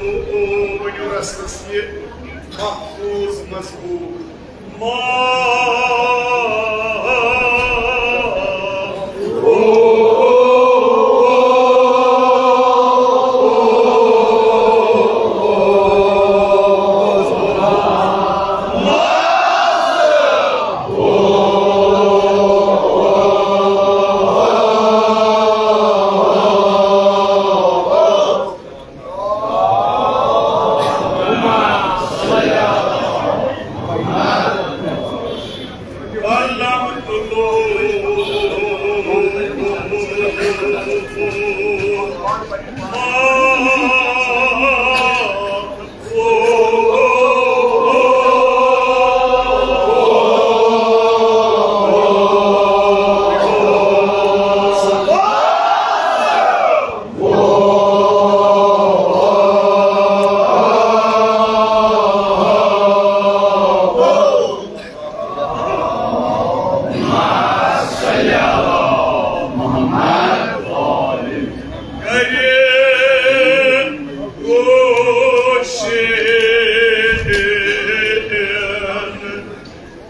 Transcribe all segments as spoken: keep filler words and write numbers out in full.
ؤنِو رسمس یہِ محفوظ مضبوط۔ ما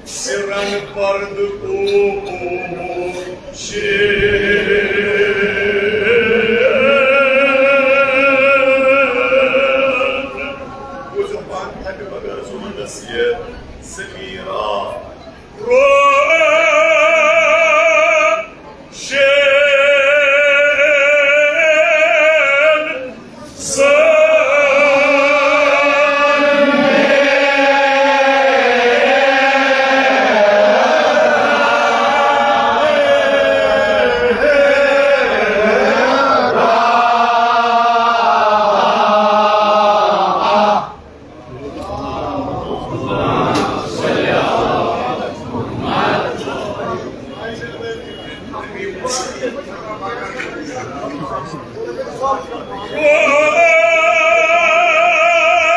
سرن پرد پوشیدن۔ بوٗزِو پانہٕ تھپہِ بغٲر زُمرس یہِ ضمیٖرا۔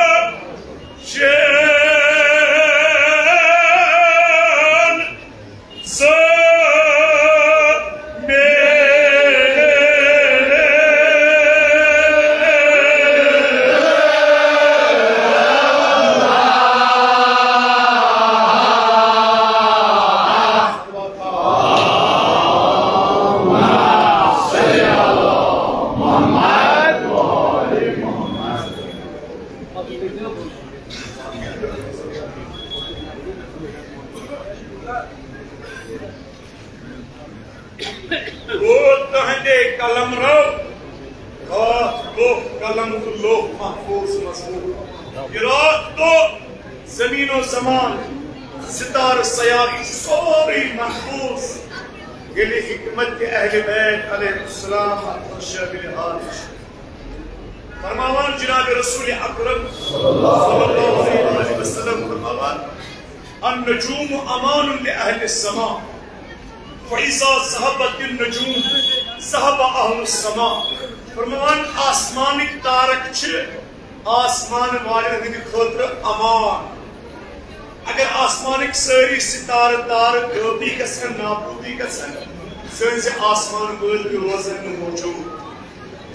روشن روٗد تُہنٛدے قلم رو، راتھ لوٚہ قلم تہٕ لوٚہ محفوظ مضبوٗط۔ یہِ راتھ لوٚہ زمین و زمان، ستارٕ سیارٕ، یہِ چھُ سورُے محفوظ۔ ییٚلہِ حکمت اہل بیت علیہ السلام اتھ منٛز شٲمِل حال چھِ۔ فرماوان جناب رسول اکرم صلی اللہ علیہ وسلم فرماوان، النجوم امان لاہل السماء، فاذا ذهبت النجوم ذهب اہل السماء۔ فرماوان آسمانٕکۍ تارک چھِ آسمان والٮ۪ن ہٕنٛدِ خٲطرٕ امان۔ اگر آسمانٕکۍ سٲری ستارٕ تارٕ غٲبی گژھن، نابودی گژھن، سٲنۍ زِ آسمان وٲلۍ تہِ روزن نہٕ موجود۔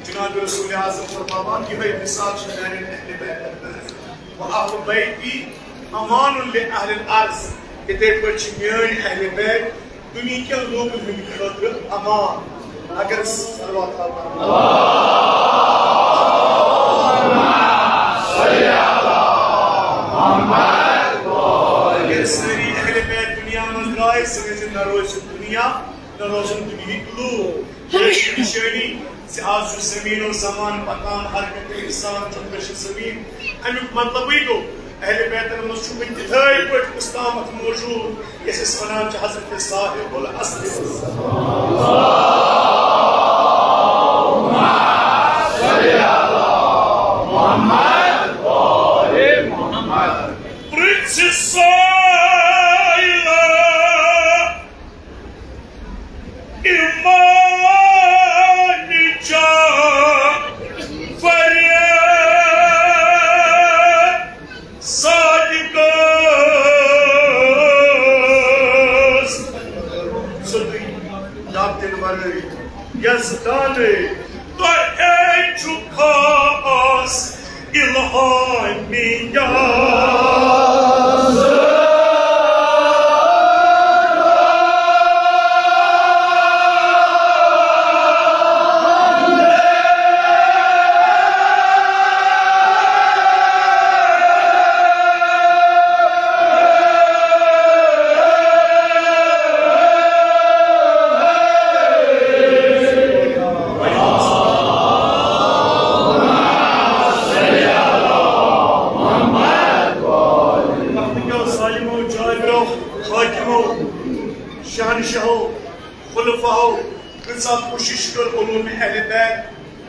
جناب رسول اعظم فرماوان، یِہوٚے مثال چھِ میانٮ۪ن اہل بیتن ہٕنٛز۔ و اہل بیتی امان لاہل الارض، یِتھے پٲٹھۍ چھِ میٲنۍ اہل بیت دُنیہکٮ۪ن لوٗکن ہٕنٛدِ خٲطرٕ امان۔ اگر صلوات پرو۔ اگر سٲری اہل بیت دُنیا منٛز درٛاے، سٲنۍ زِ نہ روزِ دُنیا، نہ روزن دُنیہٕکۍ لوٗکھ۔ یہِ چھِ نِشٲنی زِ آز چھُ زمین و زمان پکان، حرکت انسان جنبش زمین۔ امیُک مطلبٕے گوٚو، اہل بیتن منٛز چھُ وُنہِ تِتھے پٲٹھۍ مستقامت موجود، یَتھ أسۍ وَنان چھِ حضرت صاحب العصر۔ پرٛژھ سٲیِلہ ایمان جعفر صادقس۔ سیوٚدُے، دَب دِنہٕ ورٲے، یزدانے، تۄہے چھُ خاص آمین۔ وقتہٕ کیو ظالمو، جابرو، حاکمو، شہنشاہو، خلفاہو کۭژاہ کوٗشِش کٔر علوم اہل بیت،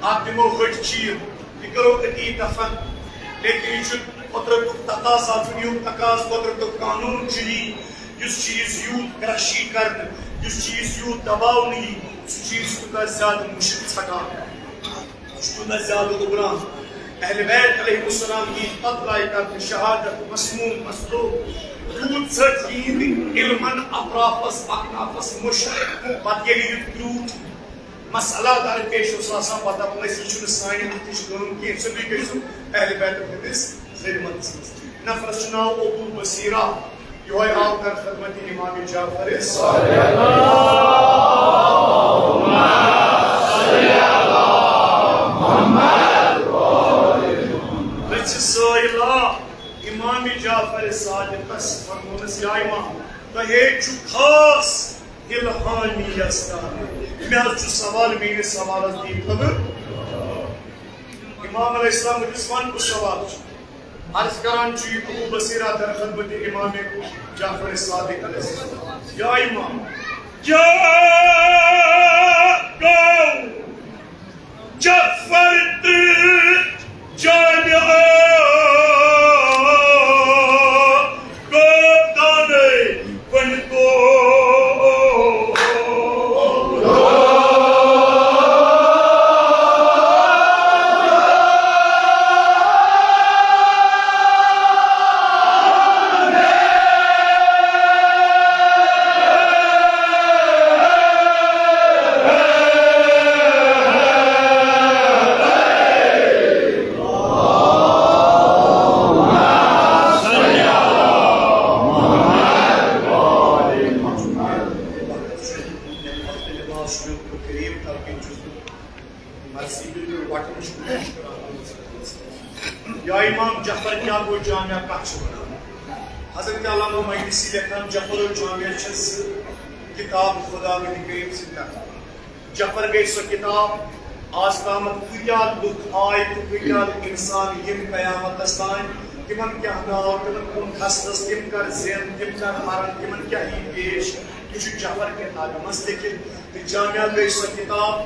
اَتھ دِمو ۂٹۍ چیٖر، یہِ کَرو أتی دفن۔ لیکن یہِ چھُ قۄدرتُک تقاضا، دُنیاہُک تقاضہٕ، قۄدرتُک قانوٗن چھُ یی، یُس چیٖز یوٗت کرٛش یی کرنہٕ، یُس چیٖز یوٗت دباونہٕ یی، سُہ چیٖز چھُ تیوٗتاہ زیادٕ مُشِک ژھٹان۔ سُہ چھُ تیوٗتاہ زیادٕ اُبران۔ اہل بیت علیہم السلام یی پتہٕ لایہِ کرنہٕ شہادت، مسموم، مصلوب۔ تیوٗت ژھٔٹ یِہِنٛدِ علمن اطرافس، اکنافس مُشک۔ پتہٕ ییٚلہِ یہِ تیوٗت مسئلہ درپیش اوس آسان، پتہٕ دپان ٲسۍ، یہِ چھُنہٕ سانہِ اَتھٕچ کٲم کینٛہہ، سیوٚدُے گٔژھِو اہل بیتُک ہُمِس ذمہٕ منٛدس منٛز۔ نفرس چھُ ناو ابو بصیرہ، یِہوٚے آو در خدمت امام جعفر صادق۔ رٔژھِ سٲیِل آ امام جعفر صادقس فرمونس، یا امام، تۄہے چھُ خاص الہامی یزدان۔ مےٚ حظ چھُ سوال، میٲنِس سوالس دِیِو خبر۔ امام علیہ السلام دِژ وَن کُس سوال چھُ۔ عرض کران چھُ یہِ ابو بصیرہ در خدمت امام جعفر صادق علیہ السلام۔ یا امام، کیا گوٚو جعفر تہٕ جامعہ؟ گوٚو دانے وۄنۍ گوٚو۔ یا امام جعفر، کیا گوٚو جامعہ، کتھ چھِ ونان؟ حضرت علامہ مجلسی لیکھان، جعفر الجامعہ چھِ زٕ کتاب خداوند کریم سٕنٛدِ طرفہٕ۔ جعفر گٔے سۄ کتاب، آز تامتھ کۭتیاہ لُکھ آے تہٕ کۭتیاہ اِنسان یِن قیامتس تام، تِمن کیٛاہ ناو، تِمن کُن کھسنس، تِم کر زٮ۪ن، تِم کر مرن، تِمن کیٛاہ یی پیش، یہِ چھُ جعفر کتابہِ منٛز لیکھِتھ۔ تہٕ جامعہ گٔے سۄ کتاب،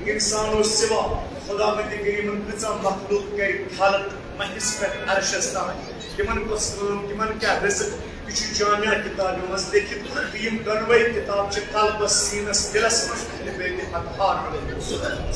اِنسانو سوا خداوند کریمن کۭژاہ مخلوق کرِ خلق مہس پٮ۪ٹھ عرشس تام۔ تِمن کۄس کٲم، تِمن کیٛاہ رزق، یہِ چھُ جامعہ کتابہِ منٛز لیکھِتھ۔ تہٕ یِم دۄنوَے کتاب چھِ قلبس، سیٖنس، دِلس منٛز اہل بیت اطہار علیہم السلام۔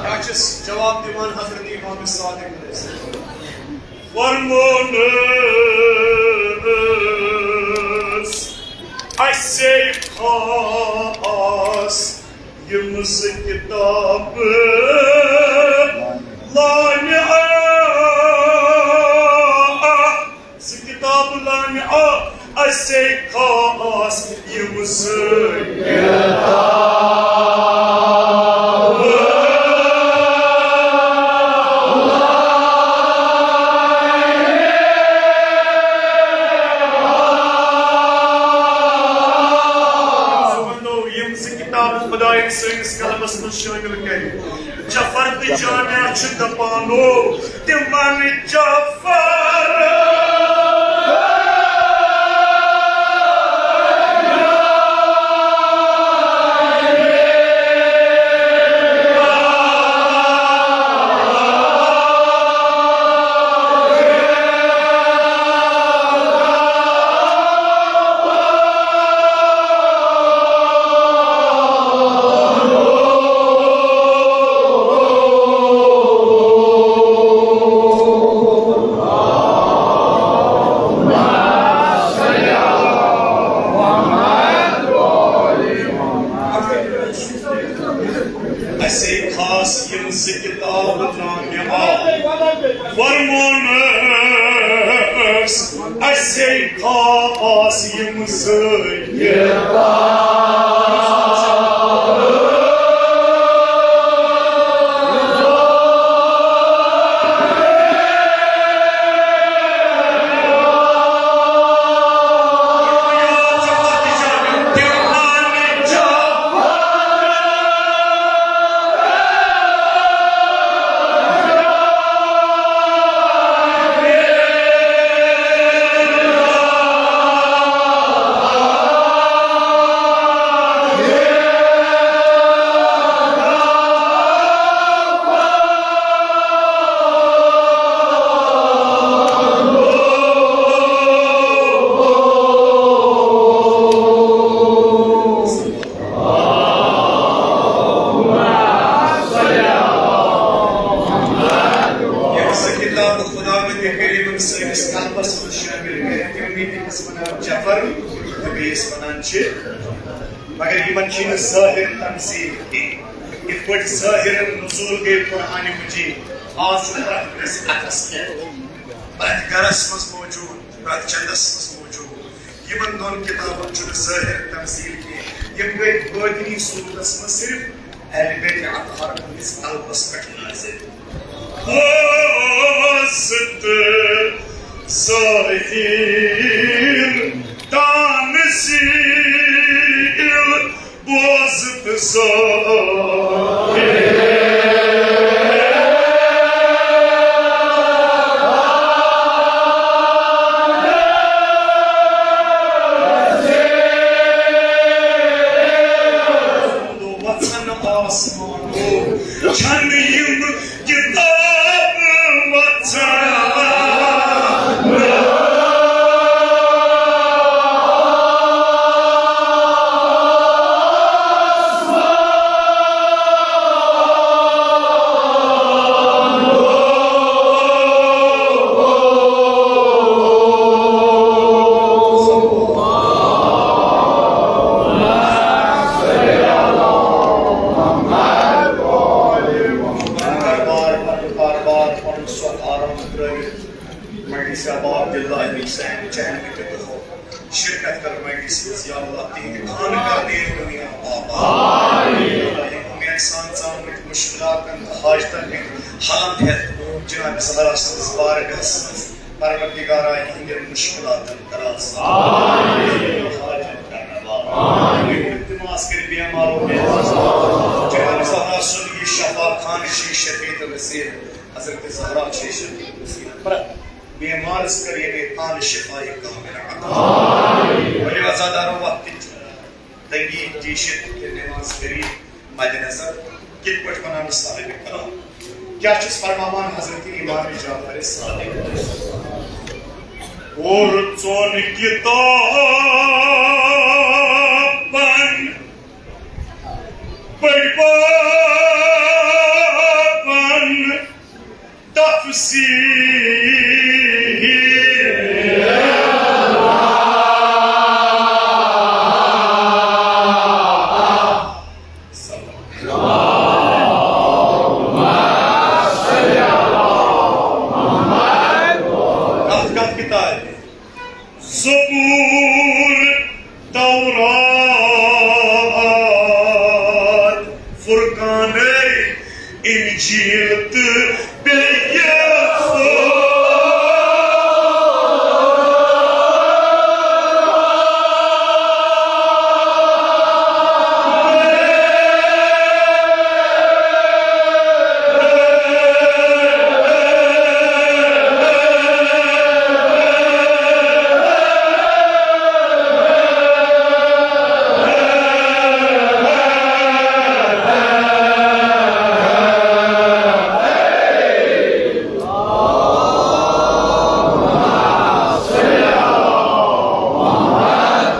کیٛاہ چھِس جواب دِوان حضرت امام صادق علیہ السلام؟ فرمونس اسے خاص یِم زٕ کِتابہٕ لامعہ، زٕ کِتابہٕ لامعہ، اسے خاص یِم زٕ کِتابہٕ۔ ژٕ وَنو، یِم زٕ کِتابہٕ خۄدایَن سٲنِس قلبس منٛز شٲمِل کٔرِتھ۔ جعفر تہٕ جامعہ چھِ دپانو تِمن جعفر۔ آس یِم زٕ کِتابہٕ کامیاب۔ فرمونس اَسے خاص یِم زٕ کِتابہٕ۔ یۄس کِتاب خداوندِ کریمن سٲنِس قلبس منٛز شٲمِل کٔرِتھ تِمنٕے أکِس وَنان جعفر تہٕ بیٚیِس وَنان چھِ، مگر یِمن چھِنہٕ ظٲہِر تنزیٖل کینٛہہ۔ یِتھ پٲٹھۍ ظٲہِر نزول گٔے قرآنِ مجیٖد، آز چھُ پرٛٮ۪تھ کٲنٛسہِ اَتھس کٮ۪تھ، پرٛٮ۪تھ گرس منٛز موجوٗد، پرٛٮ۪تھ چندس منٛز موجوٗد۔ یِمن دۄن کِتابن چھُنہٕ ظٲہِر تنزیٖل کینٛہہ، یِم گٔے بٲطنی صوٗرتس منٛز صرف اہل بیت اطہار ہٕنٛدِس قلبس پٮ۪ٹھ نازل۔ واسطہٕ ظٲہِر تنزیٖل بوزتہٕ ظٲہِر۔ وژھن آسمانو چھنہٕ یِم کِتاب وژھان۔ کاربار، پنُن کاربار، پنُن سۄتھ آرام ترٲوِتھ مجلس ابا عبداللہ حسین چہلمہِ تہِ دۄہو شرکت کر مجلس منٛز۔ یا اللہ، تِہنٛدِ خانہٕ کر دیر دنیا آباد۔ یا اللہ، یِم اُمید سان ژامٕتۍ مشکلاتن تہٕ حاجتن ہٕنٛدۍ حل ہٮ۪تھ جناب زہرا سٕنٛدِس بارگاہس منٛز، پروردگارا، یِہنٛدٮ۪ن مشکلاتن کر آسان۔ حاجت کرن وال۔ التماس کر بیمارو پہ جناب زہرا سُنٛد یہِ شفا خانہٕ چھِ شفیع تہٕ نصیر۔ حضرت زہرا چھِ شفیع نصیر۔ پرٛٮ۪تھ بیمارس کر ییٚلہِ تانہٕ شفایہِ کاملہ عطا۔ ؤلِو عزادارو، وقتٕچ تنگی، ٹیشن تہٕ نماز کٔرِتھ مدِ نظر کِتھ پٲٹھۍ ونان صاحب کرام؟ کیٛاہ چھُس فرماوان حضرت امام جعفر صادق؟ اور ژون کتابن پڑھ بابن تفسیر۔ کتھ کتھ کتابہِ؟ زبور، تورات، فرقان، انجیل تہٕ بیٚیہِ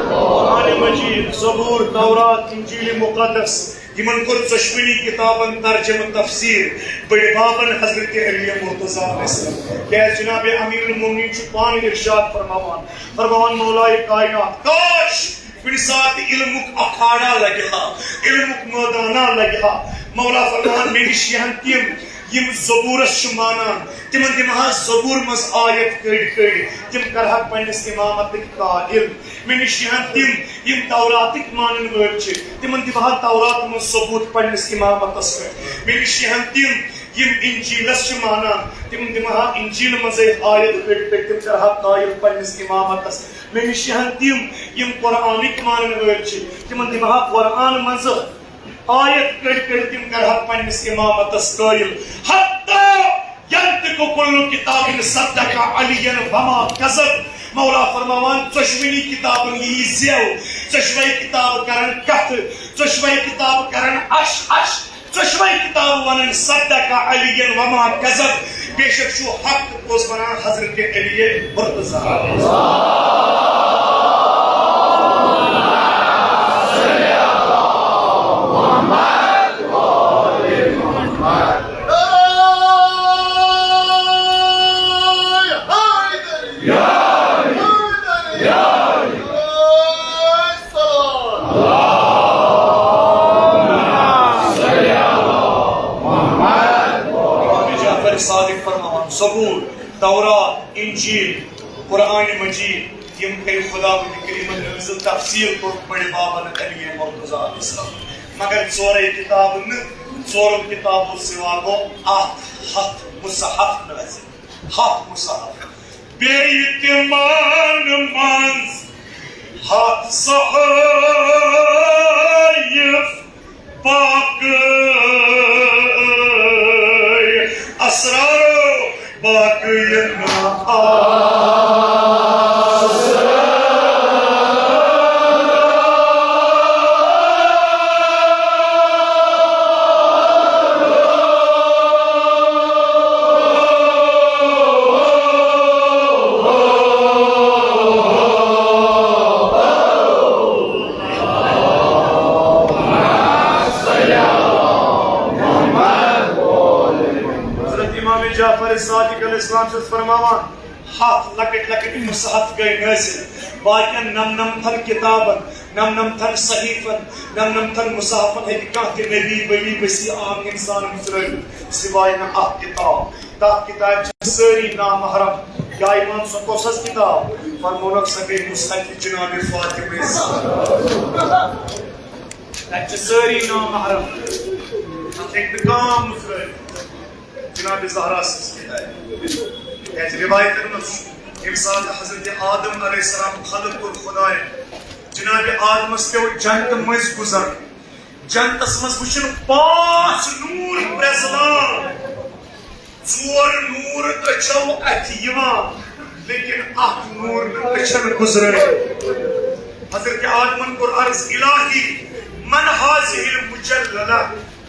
قرآن مجید، زبور، تورات، انجیل مقدس، یِمن کوٚر ژۄشوٕنی کِتابن ترجمہٕ تفسیر بٔڑِ بابن حضرت علی مرتضیٰ علیہ السلام۔ کیٛازِ جناب امیر المومنین چھُ پانہٕ ارشاد فرماوان، فرماوان، مولائے کائنات، کاش کُنہِ ساتہٕ علمُک اکھاڑا لگہِ ہا، علمُک مٲدانا لگہِ ہا، مولا فرمان، مےٚ نِش یِہن تِم، یِم زبورس چھِ مانان، تِمن دِمہٕ ہا زبور منٛز آیت کٔڑۍ کٔڑۍ، تِم کرہکھ پننِس امامتٕکۍ قٲیِل۔ مےٚ نِش یِہن تِم، یِم توراتٕکۍ مانن وٲلۍ چھِ، تِمن دِمہٕ ہا تورات منٛز ثبوت پننِس امامتس پٮ۪ٹھ۔ مےٚ نِش یِہن تِم، یِم انجیلس چھِ مانان، تِم دِمہٕ ہا انجیل منٛزے آیت کٔڑۍ کٔڑۍ، تِم کرہا قٲیِل پننِس امامتس۔ مےٚ نِش یِہن تِم، یِم قرآنٕکۍ مانن وٲلۍ چھِ، تِمن دِمہٕ ہا قرآن منٛزٕ آیت کٔڑۍ کٔڑۍ، تِم کرہا پننِس امامتس قٲیِل۔ حتی ینطق کل کتاب صدق علیا وما کذب۔ مولا فرماوان، ژۄشوٕنی کتابن یی زٮ۪و، ژۄشوے کتابہٕ کرن کتھٕ، ژۄشوے کتابہٕ کرن اش اش، ژۄشوے کتابہٕ ونن صدق علیا وما کذب، بے شک چھُ حق تہٕ پوٚز ونان حضرت علی مرتضی۔ امام جعفر صادق فرماوان، زبور، تورات، انجیل، قرآن مجید، یِم کٔرۍ خداوند کریمن نازل، تفصیل کوٚر بڑِ بابن علی مرتضی علیہ السلام۔ مگر ژورے کتابہٕ نہٕ، ژورو کتابو سوا گوٚو اکھ ہتھ مصحف نازل۔ ہتھ مصحف۔ بیٚیہِ تِمن منٛز ہتھ صحائف، باقٕے اسرارو باقٕے نہٕ آسرار۔ حضرت امام جعفر صادق علیہ السلام چھُس فرماوان، ہتھ لۄکٕٹۍ لۄکٕٹۍ مصحف گٔے نٲصِل۔ باقین نمنمتھن کتابن، نمنمتھن صحیفن، نمنمتھن مصحفن ہیٚکہِ کانٛہہ تہِ نبی، ولی، وصی عام انسان مُژرٲوِتھ، سوائے نہٕ اکھ کتاب۔ تتھ کتابہِ چھِ سٲری نامحرم۔ یا امام، سۄ کۄس حظ کتاب؟ فرمونکھ، سۄ گٔے مصحف جناب فاطمہ زہرا۔ تتہِ چھِ سٲری نامحرم۔ تتھ ہیٚکہِ نہٕ کانٛہہ مُژرٲوِتھ۔ جناب زہرا سٕنٛز کتابہِ۔ یتھ روایتن منٛز چھُ، ییٚمہِ ساتہٕ حضرت آدم علیہ السلام خلق کوٚر خدایَن، جناب آدمس پیوٚو جنتہٕ مٔنٛزۍ گُزرُن۔ جنتس منٛز وُچھُن پانٛژھ نوٗر پرٛزلان۔ ژور نوٗر أچھو اَتھِ یِوان، لیکن اکھ نوٗر نہٕ أچھن گُزرٲوِتھ۔ حضرت آدمن کوٚر عرض، الہی، من هذه المجللة؟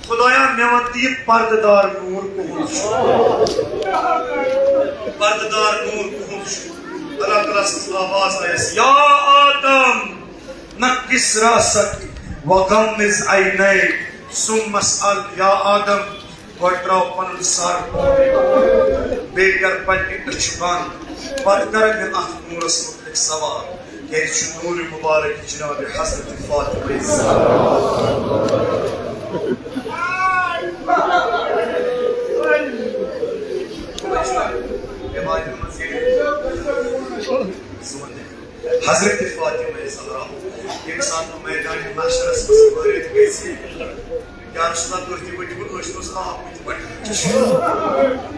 خدایا، مےٚ وَن تہٕ، یہِ پردٕ دار نوٗر کُہُنٛد چھُ؟ پردٕ دار نوٗر کُہُنٛد چھُ؟ اللہ تعالیٰ سٕنٛز آواز آیَس، یا آدم، نکس راسک وغمض عینیک، ثم اسأل، یا آدم، گۄڈٕ ترٛاو پنُن سر بۄن، بیٚیہِ کر پننہِ أچھِ بنٛد، پتہٕ کر مےٚ اتھ نوٗرس مُتعلق سوال۔ کیازِ چھُ نوٗرِ مُبارک جناب حضرت فاطمہ زہرا۔ حضرت فاطمہ زہرا ییٚمہِ ساتہٕ میدانِ محشرس منٛز وٲرِتھ گژھِ، یا رسول اللہ، تُہۍ تہِ ؤٹِو، أسۍ روزو آب، تُہۍ تہِ ؤٹِو۔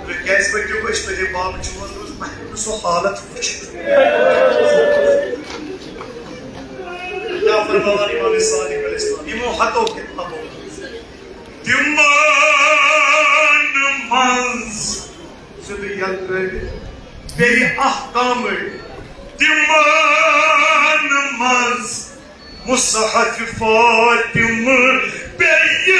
تُہۍ کیٛازِ ؤٹِو أسۍ؟ تُہۍ ہے بابہٕ چھِو حظ روز، مےٚ ہیٚکہِ نہٕ سُہ حالت وٕچھِتھ۔ کیٛاہ فرماوان امام صادق علیہ السلام؟ یِمو ہتو کِتابو منٛز، تِمن منٛز زِندٕ یَلہٕ ترٛٲوِتھ بیٚیہِ اکھ کامٕے، تِمن منٛز مصحف فاطمہ بیٚیہِ۔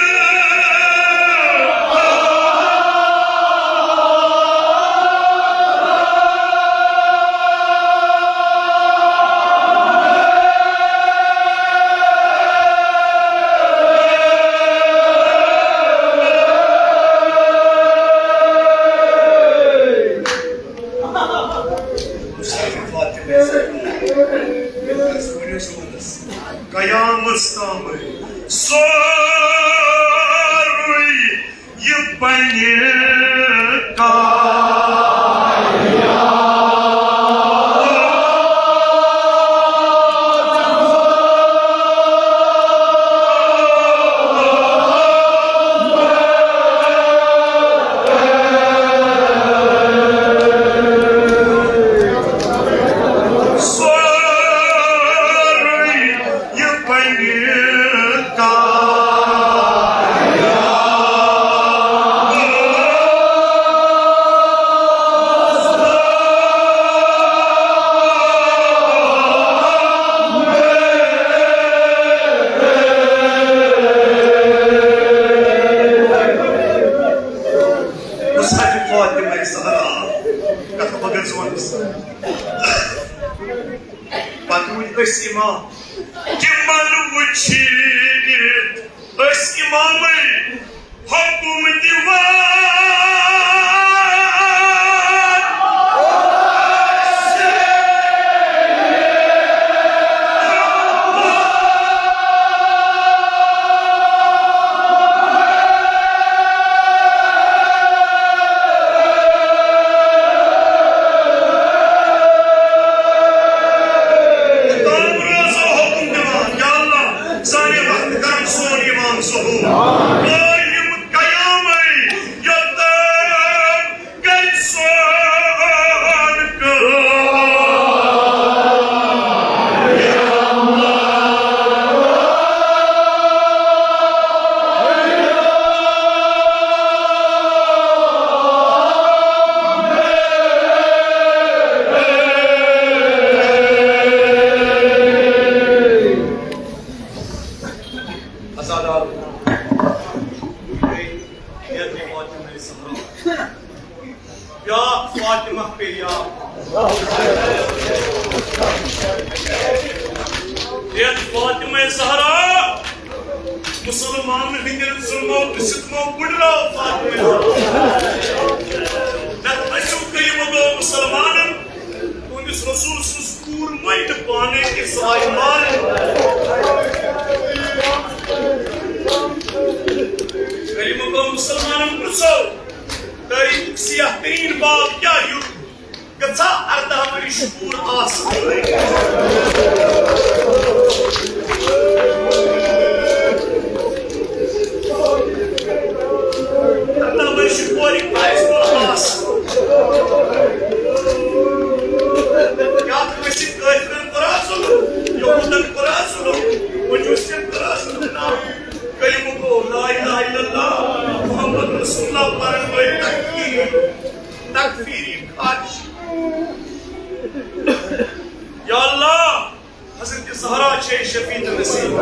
قیامس تام سورُے پننہِ سورُے یہِ پننہِ مصحف فاطمہ زہرا، کتھ بغٲر زوانس۔ پتہٕ وٕنۍ أسۍ اِمام، تِمن وٕچھِتھ أسۍ اِمامٕے حُکُم دِوان۔ اِمام روزو حُکُم دِوان، یا اللہ، سانہِ وقتہٕ کر سون اِمام ظہوٗر۔ قٲیِم قیامٕے یوٚتام کر سون کٲم۔ عزادار، بیاکھ فاطمہ پیٚیہِ یاد۔ یتھ فاطمہ زہرا مسلمانن ہٕنٛدٮ۪ن ظلمو تہٕ ستمو بُڈراو فاطمہ زہرا۔ نتہٕ ٲسِو تُہۍ یِمو دۄہو مسلمانن تُہنٛدِس رسول سٕنٛز کوٗر مۄنٛگہِ پانے تہِ سۄ آیہِ مارنہٕ۔ ییٚلہِ یِمو دۄہو مسلمانن پرٛژھو، تٲریخُک سیاہ تریٖن باب کیٛاہ ہیوٚت؟ گژھا ارداہ ؤرِش کوٗر آسٕنۍ؟ ارداہ ؤرِش کورِ آسہِ نہٕ آسٕنۍ۔ کیٛاہ کٲنٛسہِ کٲفرن کوٚرا ظُلُم؟ یہوٗدن کوٚرا ظُلُم؟ مجوٗسن کوٚرا ظُلُم؟ نہ۔ کلمہٕ گوٚو لا الہ الا اللہ محمد رسول اللہ پرن وٲلۍ تکفیٖر۔ تکفیٖری خارج۔ یا اللہ، حضرت زہرا چھے شفیع تہٕ نصیب۔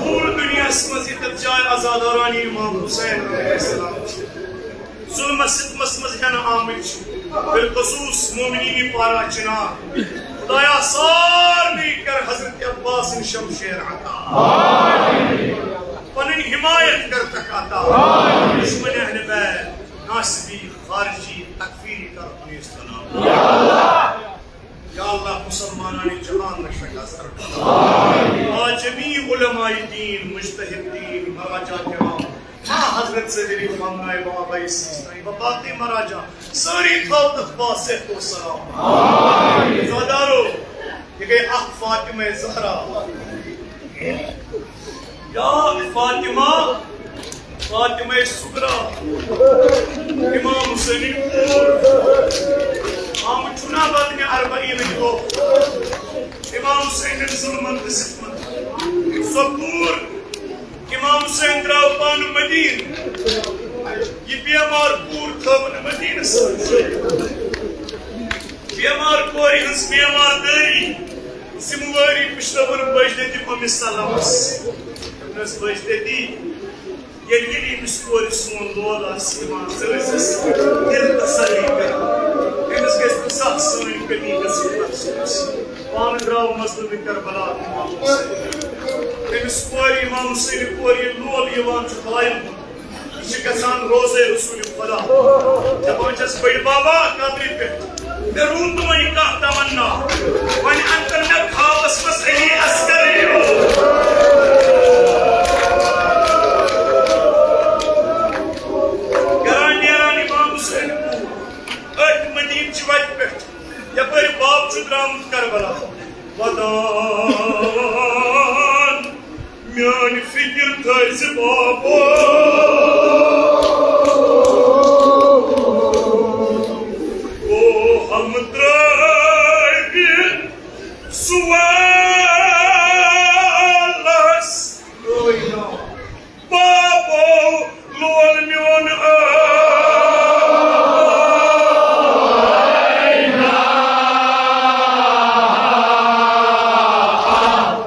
پوٗرٕ دُنیاہَس منٛز ییٚتٮ۪تھ جاے عزاداران امام حسین علیہ السلام چھِ، ظلمس ستمس منٛز ہٮ۪نہٕ آمٕتۍ چھِ، بالخصوص مومنین پارہ چنار۔ خدایا، سارنٕے کر حضرت عباسن شمشیر عطا۔ پنٕنۍ حمایت کر تک عطا۔ دشمن اہل بیت، ناصبی، خارجی، تکفیری کر نیست و نابود۔ یا اللہ، مسلمانان جہان نشہ گزر۔ آ جمیع علماء دین، مجتہد دین، مراجع کرام، آ حضرت سیدی خامنہ بابا سیستانی و باقی مراجع، سٲری تھاو تک با صحت و سلام۔ زادارو، یہ گٔے اکھ فاطمہ زہرا۔ یا فاطمہ، فاطمہ صغریٰ، امام حسینٕنۍ کوٗر، آمٕژ چھُنا بدنِ اربعین دۄہ، امام حسینٕنۍ ظلمن تہٕ ستمن۔ سۄ کوٗر، امام حسین درٛاو پانہٕ مدیٖنہٕ، یہِ بیمار کوٗر تھٲوٕن مدیٖنس منٛز۔ بیمار کورِ ہٕنٛز بیمار دٲری، ذمہٕ وٲری پُشرٲوٕن بجدتی اُمہِ سلمس۔ دوٚپنس، بجدتی، ییٚلہِ ییٚلہِ أمِس کورِ سون لول آسہِ یِوان، ژٕ ٲسۍزٮ۪س دِل تسلی کران۔ أمِس گژھِ نہٕ زانٛہہ سٲنۍ کمی گژھٕنۍ محسوٗس۔ پانہٕ درٛاو مظلومِ کربلا امام حسین۔ أمِس کورِ، امام حسینہِ کورِ ییٚلہِ لول یِوان چھُ، خۄدایَن یہِ چھِ گژھان روزے رسول خدا۔ دپان چھَس، بٔڈۍ بابا، قدرِ پٮ۪ٹھ مےٚ روٗد نہٕ وۄنۍ کانٛہہ تمنا، وۄنۍ اَنتَن مےٚ خوابَس منٛز علی اصغر یوت۔ فکر تھٲوزِ بابا، او ہم ترٲوِتھ سوالس۔ بابو لول میون آ۔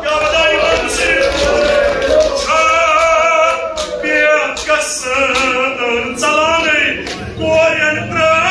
کیا بتائی منزل چھا بے کس ژلانٕے کورٮ۪ن ترٛٲے۔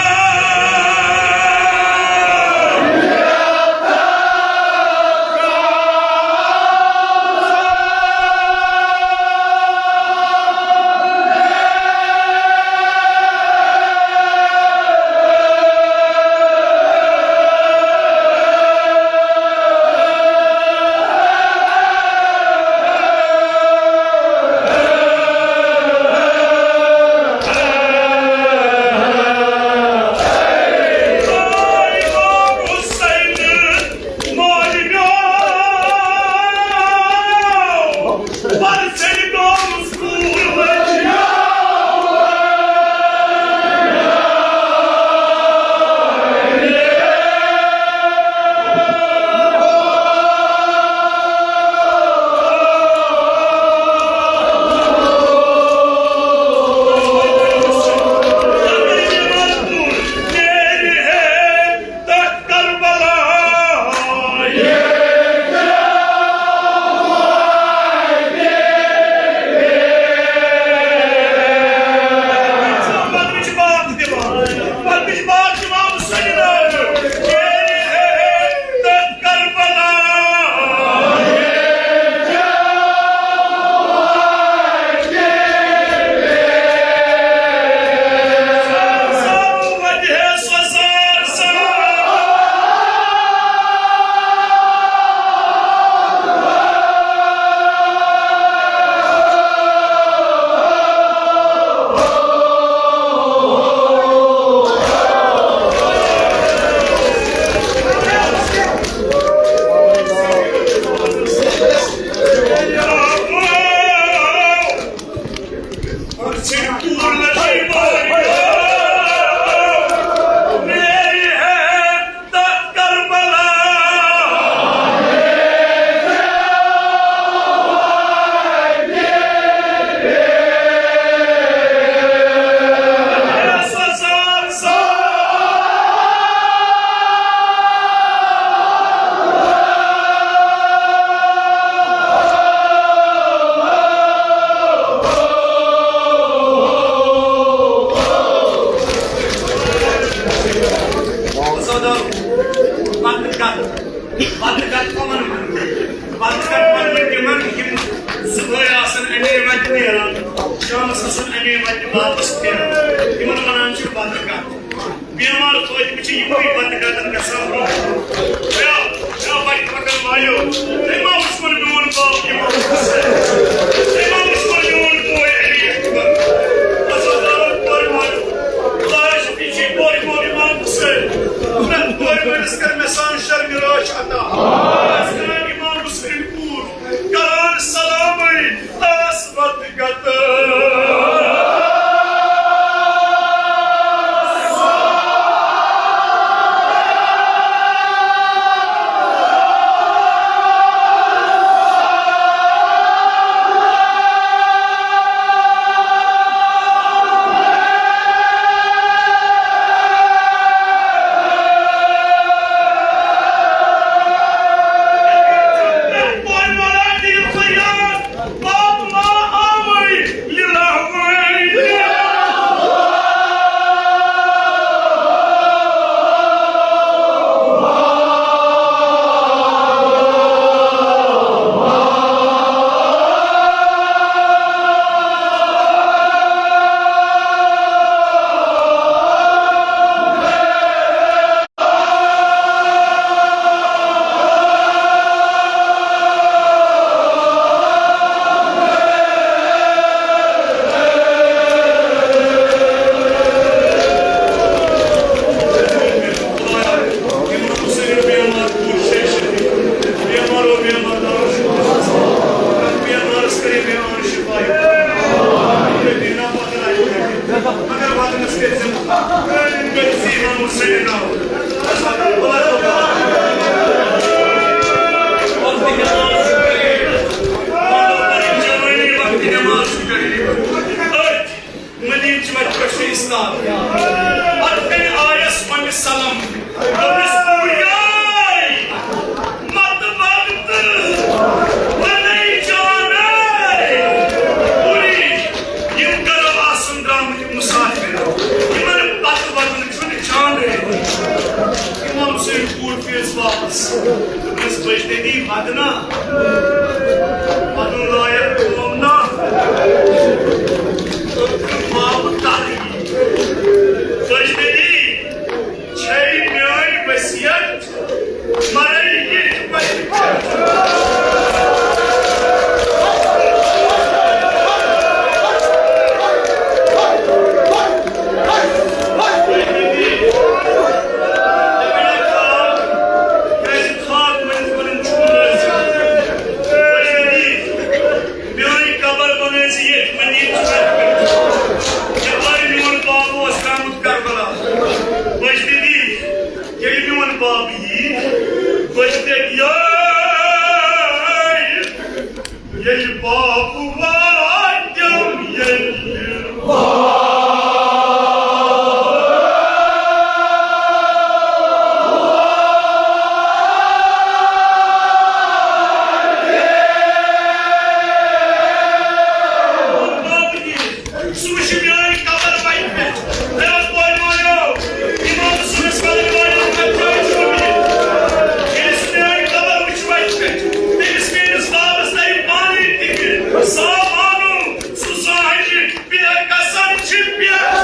پتہٕ کتھ، پتہٕ کتھ کمن ونہٕ؟ پتہٕ کتھ ونہٕ بہٕ تِمن، یِم صبحٲے آسن اَمے وتہِ نیران، شامس آسن اَمے وتہِ واپس پھیران؟ تِمن ونان چھِ پتہٕ کتھ۔ بیمار فٲطمہٕ چھِ یِموٕے بندگانن گژھان برونٛہہ۔ یا، یا بڑِ پکن والٮ۪و، تُہۍ ما وٕچھوُن میون باپ اِمام حسین؟ تُہۍ ما وٕچھوُن میون بوے علی اکبر؟ عزادارو، کورِ مٲلِو، خۄدایا شفیع چھُے کورِ مول اِمام حسین۔ پرٛٮ۪تھ کورِ مٲلِس کر مےٚ سان شرمہِ رٲچھ عطا۔ اَسہِ کران اِمام حسین پوٗر، کران سلامٕے۔ تس وقت آب واتٮ۪م ییٚلہِ۔ سُہ وٕچھِ میٲنۍ قبر وتہِ پٮ۪ٹھ۔ اے بوے بویو، امام صٲبس ونن والٮ۪ن پٮ۪ٹھ کیٛازِ چھُو بِہِتھ؟ ییٚلہِ سُہ میٲنۍ قبر وٕچھِ وتہِ پٮ۪ٹھ، تٔمِس میٲنِس بابس ترِ پانے فِکرِ۔ سامانو، سُہ زانہِ، بے قسم چھِ پٮ۪ٹھ۔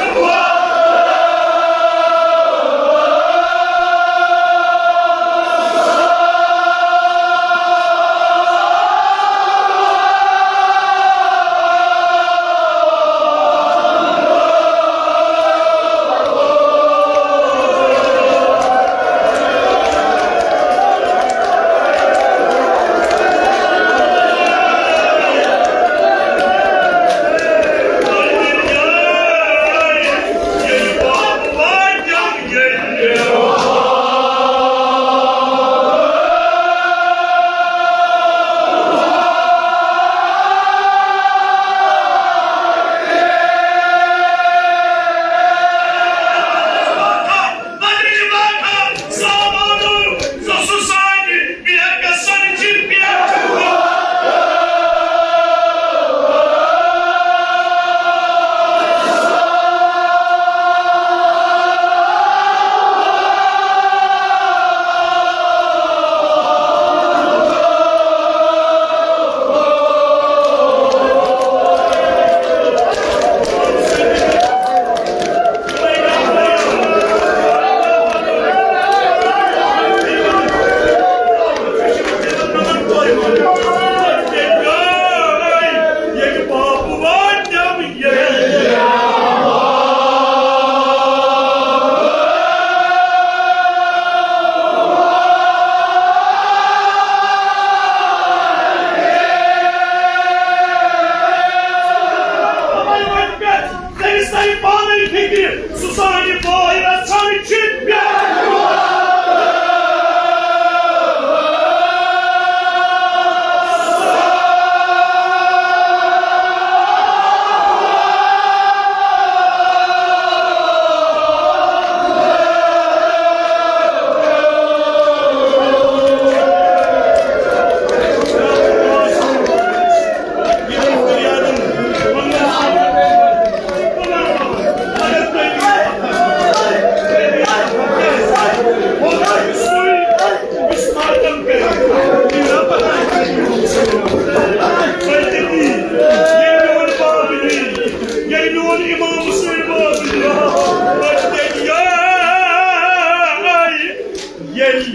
تٔمِس ترِ پانے فِکرِ، سُہ سانہِ بٲے رژھن چھِ پٮ۪ٹھ۔ ییٚلہِ میون امام حسین بابلی، ییٚلہِ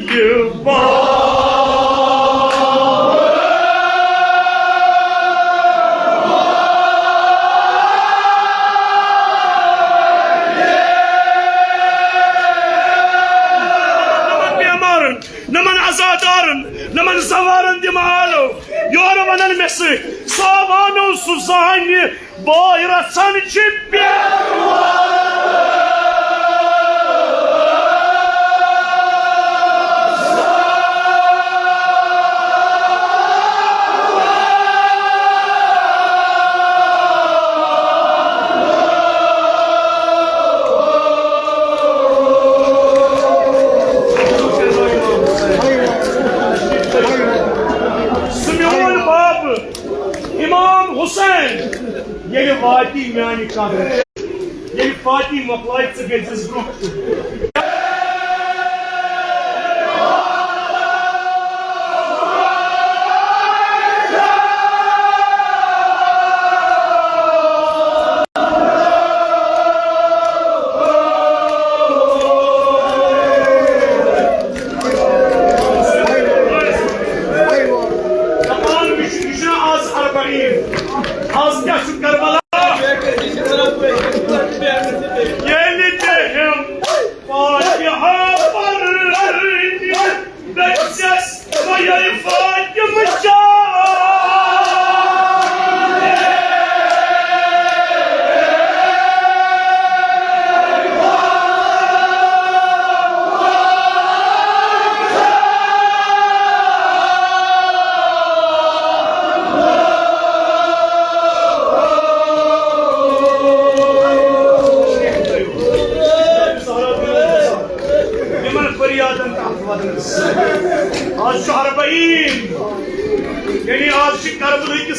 نمن عزادارن، نمن زوارن دِمہٕ آلو، یورٕ ونن مےٚ سۭتۍ، ساوانو سُہ زانہِ بٲے رژھن چھِ پٮ۪ٹھ۔ سُہ میون باب امام حسین ییٚلہِ واتی میانہِ قبرِ، ییٚلہِ فاطی مۄکلایہِ، ژٕ گٔژھِس برٛونٛہہ کُن۔ دپان، یہِ چھُ، یہِ چھُنہ آز اربعین، آز کیٛاہ چھُ کربلا؟ ییٚلہِ تہِ ہیوٚم فاتحہ پرنہِ، دٔپسٮ۪س، وۄنۍ فاطمہ جان۔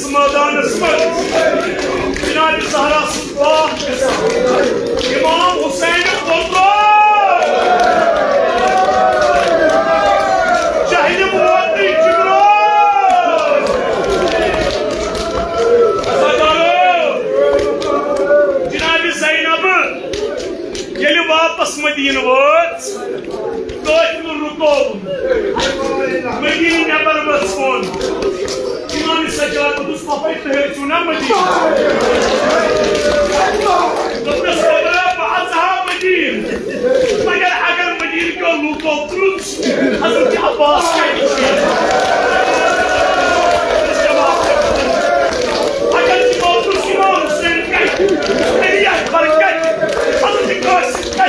مٲدانس منٛز جناب زہرا سُنٛد پاک گژھان۔ امام حسین کُبرا، جہلِ موتی جبرا۔ عزادارو، جناب زینب ییٚلہِ واپس مدینہٕ وٲژ، قٲفلہٕ رُکووُن۔ مدینہٕ نٮ۪بر ؤژھ وۄن۔ امام سجاد دوٚپُس، پۄپھے، تُہۍ ٲسِو نا مدینہٕ؟ دوٚپنس، کُبرا، بہٕ اژٕ ہا مدینہٕ، مگر اگر مدینہٕ کیو لوٗکو پرُژھ، حضرت عباس کتہِ چھُ؟ اگر تِمو پرُژھ، امام حسین کتہِ؟ علی اکبر کتہِ؟ حضرت قاسم کتہِ؟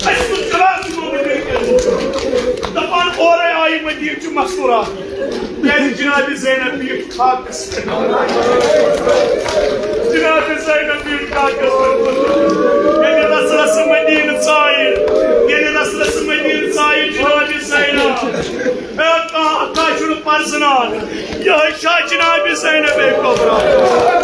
اَسہِ کوٚر کلاس یِمو مدیٖنہٕ کٮ۪ن لوٗکن۔ دَپان، اورَے آیہِ مدیٖنہٕ چہِ مستوٗرات۔ کیٛازِ جناب زینب بیٖٹھ خاکَس پٮ۪ٹھ۔ جناب زینب بیٖٹھ خاکَس پٮ۪ٹھ۔ ییٚلہِ رَسہٕ رَسہٕ مدیٖنہٕ ژایہِ، ییٚلہِ رَسہٕ رَسہٕ مدیٖنہٕ ژایہِ جناب زینب۔ اے، کانٛہہ، کانٛہہ چھُنہٕ پرزٕنان۔ یِہوٚے چھا جناب زینب کُبرا؟